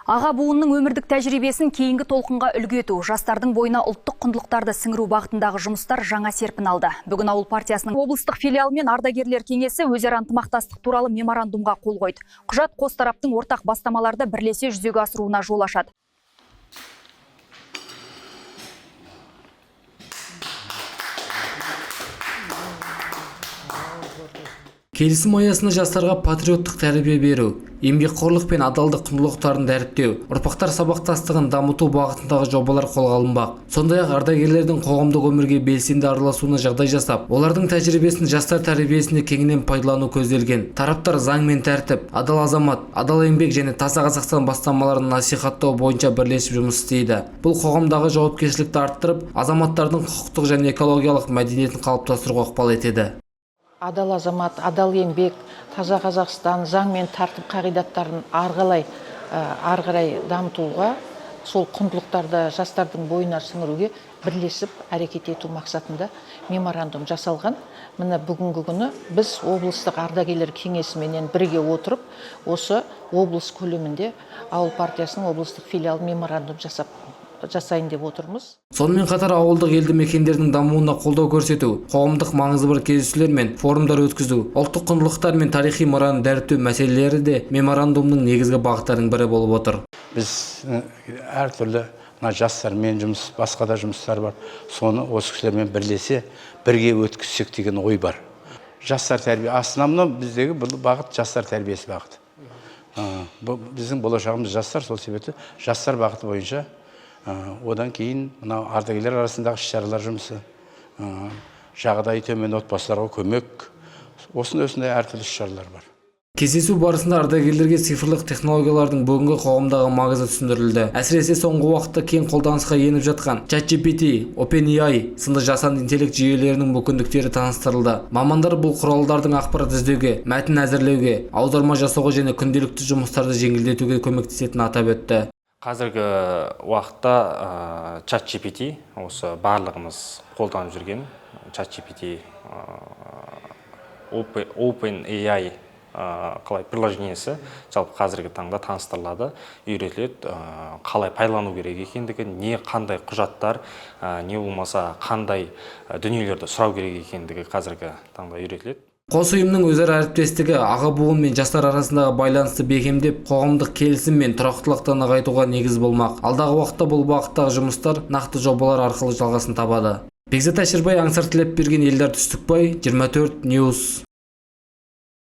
Аға буынның өмірлік тәжірибесін кейінгі толқынға үлгі ету, жастардың бойына ұлттық құндылықтарды сіңіру бағытындағы жұмыстар жаңа серпін алды. Бүгін Ауыл партиясының облыстық филиалы мен ардагерлер кеңесі өзара ынтымақтастық туралы меморандумға қол қойды. Құжат қос тараптың ортақ бастамаларды бірлесе жүзеге асыруына жол ашады. Келісім аясында жастарға патриоттық тәрбие беру, еңбекқорлық пен адалдық құндылықтарын дәріптеу, ұрпақтар сабақтастығын дамыту бағытындағы жобалар қолға алынбақ. Сондай-ақ ардагерлердің қоғамдық өмірге белсенді араласуына жағдай жасап, олардың тәжірибесін жастар тәрбиесінде кеңінен пайдалану көзделген. Тараптар заң мен тәртіп, адал азамат, адал еңбек және таза Қазақстан бастамаларын насихаттау бойынша бірлесіп жұмыс істейді. Бұл қоғамдағы жауапкершілікті арттырып, азаматтардың құқықтық және экологиялық мәдениетін қалыптастыруға ықпал етеді. Адал азамат, адал еңбек, таза Қазақстан, заң мен тәртіп қағидаттарын ары қарай дамытуға, сол құндылықтарды жастардың бойына сіңіруге бірлесіп әрекет ету мақсатында меморандум жасалған. Міне, бүгінгі күні біз облыстық ардагерлер кеңесіменен бірге отырып, осы облыс көлемінде Ауыл партиясының облыстық филиалы меморандум жасайын деп отырмыз. Сонымен қатар ауылдық елді мекендердің дамуына қолдау көрсету, қоғамдық маңызы бар кездесулер мен форумдар өткізу, ұлттық құндылықтар мен тарихи мұраны дәріптеу мәселелері де меморандумның негізгі бағыттарының бірі болып отыр. Біз әртүрлі мына жастармен жұмыс, басқа да жұмыстар бар, соны осы кісілермен бірлесе, бірге өткізсек деген ой бар. Жастар тәрбие основном біздегі бұл бағыт, жастар тәрбиесі бағыты. Біздің болашағымыз жастар, сол себепті жастар бағыты бойынша, одан кейін мынау ардагерлер арасындағы іс шаралар жұмысы, жағдайы төмен отбасыларға көмек, осындай осындай әртүрлі іс шаралар бар. Кездесу барысында ардагерлерге цифрлық технологиялардың бүгінгі қоғамдағы маңызы түсіндірілді. Әсіресе соңғы уақытта кең қолданысқа еніп жатқан ChatGPT, OpenAI сынды жасанды интеллект жүйелерінің мүмкіндіктері таныстырылды. Мамандар бұл құралдардың ақпарат іздеуге, мәтін әзірлеуге, аударма жасауға және күнделікті жұмыстарды жеңілдетуге көмектесетінін атап өтті. Қазіргі уақытта чат GPT, осы барлығымыз қолданып жүрген чат GPT, Open AI қалай приложениесі жалпы қазіргі таңда таныстырылады, үйретіледі, қалай пайдалану керек екендігі, не қандай құжаттар, не болмаса қандай дүниелерді сұрау керек екендігі қазіргі таңда үйретіледі. Қос ұйымның өзара әріптестігі аға буын мен жастар арасындағы байланысты бекемдеп, қоғамдық келісім мен тұрақтылықты нығайтуға негіз болмақ. Алдағы уақытта бұл бағыттағы жұмыстар нақты жобалар арқылы жалғасын табады. Бекзат Әшірбай, Аңсар Тілепберген, Елдар Түстікбай, 24 News.